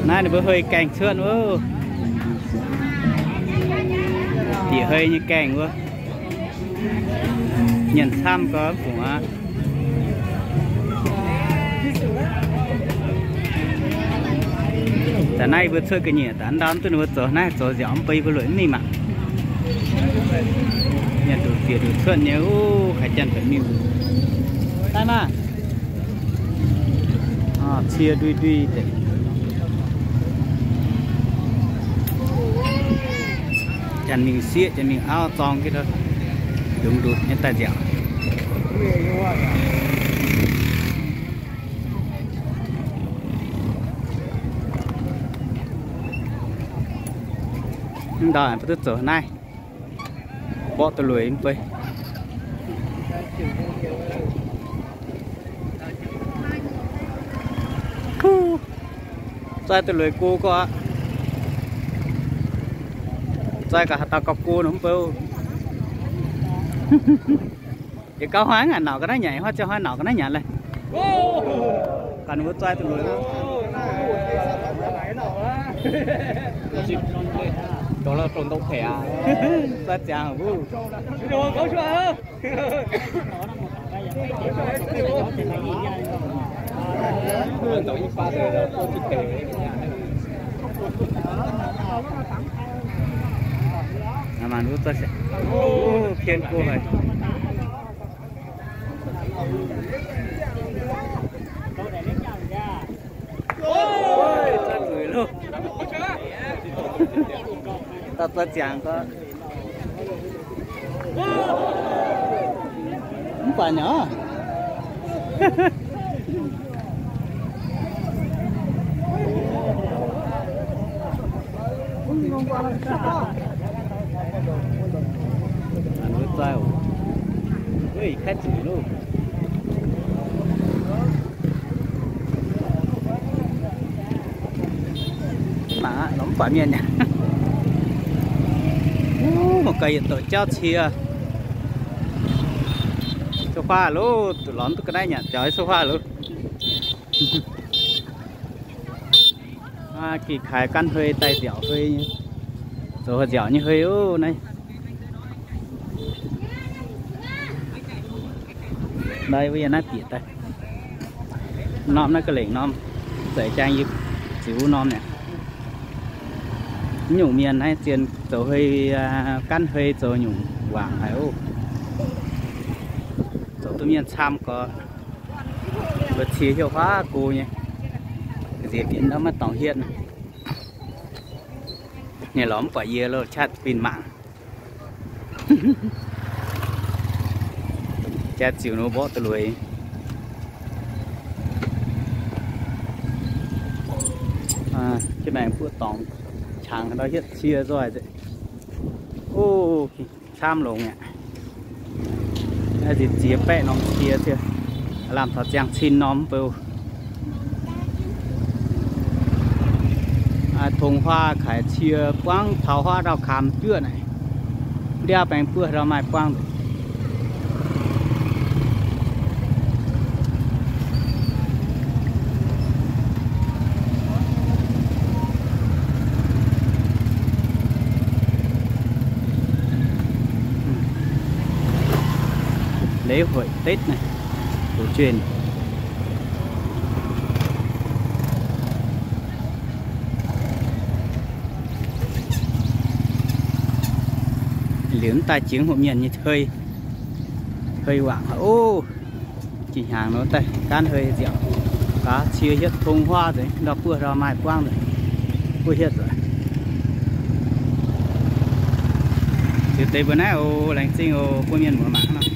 Naaiv ninh mbuo hei gaengh cuotv wuov, dieqc hei nyei gaengh wuov. Nyanc camv gau fungc aqv. Da'naaiv yie mbuo cuotv ga'nyiec daaih, ndau mv duqv ninh mbuo zoux naaiv zoux nziaauc mv baac yie mbuo lueic mv mingh mangc. Nyanc nduqc zieqc nduqc cuotv nyei, haaix janx-doic mingh daaih maah. Cie ndui ndui deix. Janx mingh sieqv, janx mingh auv zorng jienv ndutv nyei daaih nziaauc. Mv ndau mbuo duqv zoux naaiv, mborqv duqv lueic mv bei. Zoi duqv lueic go gorqv aqv. Zoi gaax haaix dauh gauh go nor mv bei. Yietc gauh hnoi ngaanc nauc ga'naaiv nyanc, hnoi ziangh hnoi nauc ga'naaiv nyanc leh. Ganh wuov zoi duqv lueic. Zoi ziangx wuov. Mangc wuov zoi, o, pien go haic. Zoi zuiz loh. Dauh zoi ziangx gorngv. Mv baac nyei. Zoi, kaeqv zuiz loh. Mangc aqv, lorz mv buatc mienh aqv. Mv baac yietc doqc jauv cie. So far loh, duqv lorz duqv ga'naaiv nyanc jaux so far loh. Geh kaaix gaanv hei daaih nziaauc hei nyei, zoux nziaauc nyei hei oc naaiv. Naaiv wuov yie naaiv bieqc daaih. Norm naaiv ga'lengc norm, za'gengh yie ziux norm mi'aqv. Mv nyungc mienh naaiv zien zoux hei, gaanv hei zoux nyungc wangc haic oc. Zoux duqv mienh camv gorx. Mbuo cie hiuv huaav go nyei. Nziex bieqc ndau maiv dorngx hietv. Ninh lorz mv buatc yie lo qaqv finh mangc. Jaax ziux nor mborqv duqv lueic. Jienv maengx buov dorngx qangx ndau hietv cie nzoih. O, camv longx aqv. Naaiv ziex ziex baeqv norm cie ziouc lamh taux ziangh cin norm mv beu. Tongx huaav kaaix cie buangv taux huaav ndau kaamx juoqv naaic, ndiaauv baengx buov ndau maaih buangv nzengc. Lễ hội Tết này, cổ truyền. Liuz daaih jiex hoc mienh nyei hei, hei wangc oc. Jiex hnyangx nor daaih gaanv hei nziaauc, gaax cie hietv tong huaav nzengc, ndau buov ndau maaih buangv nzengc, buov hietv nzengc. Ziux deix mbuo naaiv oc, laengz zingh oc, bun mienh muoz mangc nor.